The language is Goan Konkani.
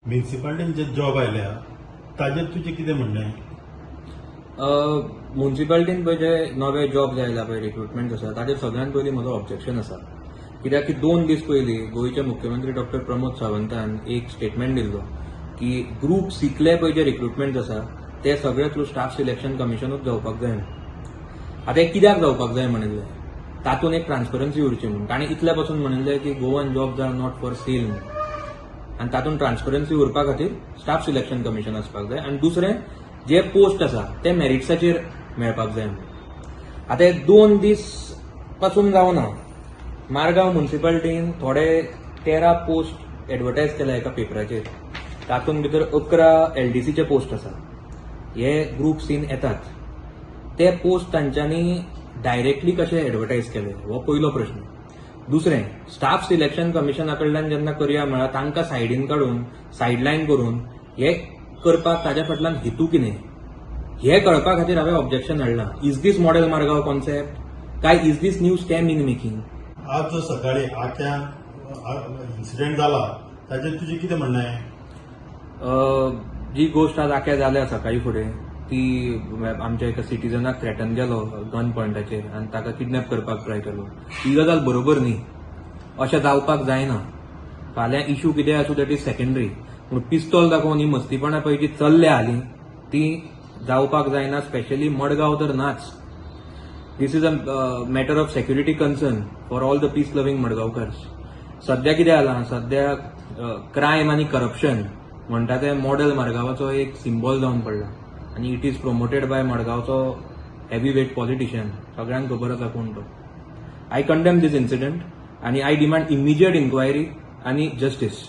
म्युन्सिपाल्टीन जे जॉब आयल्या ताजेर तुजें कितें म्हणणें? मुन्सिपाल्टीन पळय जे नवे जॉब्स आयला पळय, रिक्रुटमेंट आसा, ताचेर सगळ्यात पयलीं म्हजो ऑब्जेक्शन आसा, कित्याक की 2 दीस पयलीं गोंयचे मुख्यमंत्री डॉक्टर प्रमोद सावंतान एक स्टेटमेंट दिल्लो की ग्रुप सींतले पळय जे रिक्रुटमेंट आसा ते सगळे थ्रू स्टाफ सिलेक्शन कमिशनूच जावपाक जाय म्हूण. आतां हें कित्याक जावपाक जाय म्हणिल्लें? तातूंत एक ट्रान्सपरन्सी उरची म्हूण. ताणें इतले पासून म्हणिल्लें की Goan jobs are not for sale म्हूण आनी तातूंत ट्रान्सपरन्सी उरपा खातीर स्टाफ सिलेक्शन कमिशन आसपाक जाय आनी दुसरें जे पोस्ट आसा ते मेरिट्साचेर मेळपाक जाय म्हणून. आतां हे 2 दीस पासून जावना, मारगांव मुन्सिपाल्टीन थोडे 13 पोस्ट एडवर्टायज केल्या एका पेपराचेर. तातूंत भितर 11 एलडीसीचे पोस्ट आसा. हे ग्रुप सीन येतात. ते पोस्ट तांच्यांनी डायरेक्टली कशे एडवर्टायज केले हो पयलो प्रश्न. दुसरें, स्टाफ सिलेक्शन कमिशना कडल्यान जेन्ना करया म्हळ्यार तांकां सायडीन काडून, सायडलायन करून हे करपाक ताज्या फाटल्यान हेतू कितें हे कळपा खातीर हांवें ऑब्जेक्शन हाडलां. Is this model Margao concept काय is this new scam in making? आज जो सकाळी आक्या इन्सिडेंट जाला ताजेर तुजें कितें म्हणणें? जी गोश्ट आज आख्या जाल्या सकाळी फुडें, ती आमच्या एका सिटीजनाक थ्रेटन केलो गन पॉयंटाचेर आनी ताका किडनॅप करपाक ट्राय केलो, ही गजाल बरोबर न्ही. अशें जावपाक जायना. फाल्यां इशू कितें आसूं, that is secondary, पूण पिस्तोल दाखोवन ही मस्तीपणा पळय जी चल्ल्या हालीं, ती जावपाक जायना. स्पेशली मडगांव तर नाच. This is a matter of security concern for all the peace loving Madgaonkars. सध्या कितें जालां, सध्या क्रायम आनी करप्शन म्हणटा तें मॉडेल मारगांवाचो एक सिंबॉल जावन पडला आनी it is promoted by मडगांवचो heavy weight politician. सगळ्यांक खबर आसा कोण तो. I condemn this incident आनी I demand immediate inquiry आनी जस्टीस.